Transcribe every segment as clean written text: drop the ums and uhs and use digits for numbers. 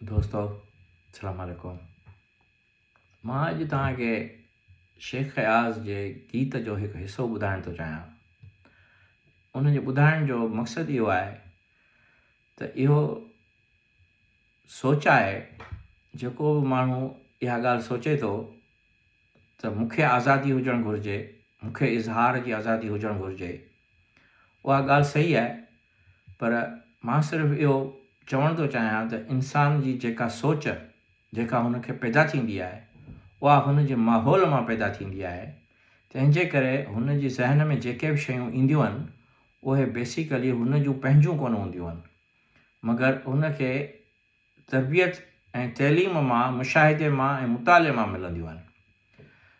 دوستو السلام عليڪم مان اڄ توهان کي شيخ اياز جي گيت جو هڪ حصو ٻڌائڻ ٿو چاهيان ان جي ٻڌائڻ جو مقصد اهو آهي ته اهو سوچ آهي جيڪو به ماڻهو اها ڳالهه سوچي ٿو ته مون کي آزادي هجڻ گهرجي، مون کي اظهار جي آزادي هجڻ گهرجي. اها ڳالهه صحيح آهي پر مان صرف اهو چوڻ ٿو چاهيان ته انسان جي جيڪا سوچ جيڪا هن کي پيدا ٿيندي آهي اها هن جي ماحول مان پيدا ٿيندي آهي تنهن جي ڪري هن جي ذهن ۾ جيڪي به شيون اينديون آهن اهي بيسيڪلي هن جون پنهنجون ڪونه هونديون آهن مگر هن کي تربيت ۽ تعليم مان، مشاهدي مان ۽ مطالعي مان ملنديون آهن.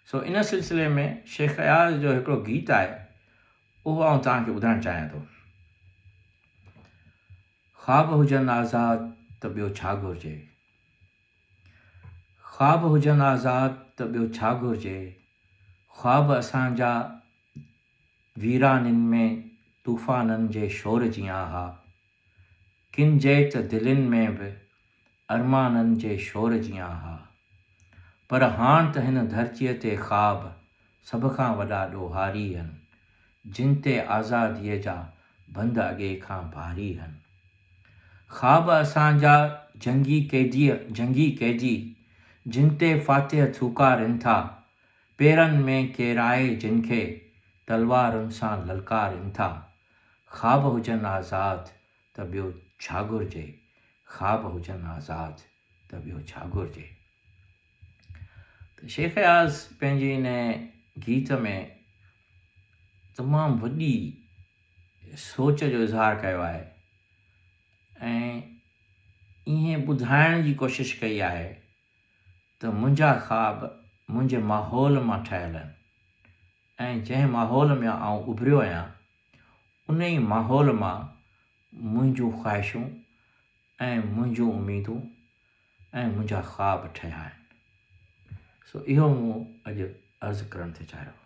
سو ان سلسلي ۾ شيخ اياز جو هڪڙو گيت آهي، اهو آئون توهان کي ٻڌائڻ چاهيان ٿو. خواب هجن آزاد ته ٻيو ڇا گهرجي. خواب هجن آزاد ته ٻيو ڇا گهرجي. خواب اسان جا ويرانين ۾ طوفانن جي شور جيان ها. ڪن جي ته دلين ۾ به ارمانن جي شور جيان ها. پر هاڻ ته هن ڌرتيء تي خواب سڀ کان وڏا ڏوهاري هن، جن تي آزاديء جا بند اڳي کان ڀاري هن. خواب اسان جا جنگي قيدي جنگي قيدي، جن تي فاتح ٿوڪارين ٿا، پيرن ۾ ڪيرائي جن کي تلوارن سان للڪارين ٿا. خواب هجن آزاد ته ٻيو ڇا گهرجي، خواب هجن آزاد ته ٻيو ڇا گهرجي. ته شيخ اياز پنهنجي ان گيت ۾ تمام وڏي سوچ جو اظهار ڪيو آهي ۽ ائين ٻڌائڻ جي ڪوشش ڪئي آهي ته منهنجا خواب منهنجي ماحول مان ٺهيل آهن ۽ جنهن ماحول ۾ آئون اڀريو آهيان، ان ئي ماحول مان منهنجون خواهشون ۽ منهنجون اميدون ۽ منهنجا خواب ٺهيا آهن. سو اهو مون اڄ عرض ڪرڻ ٿي چاهيو.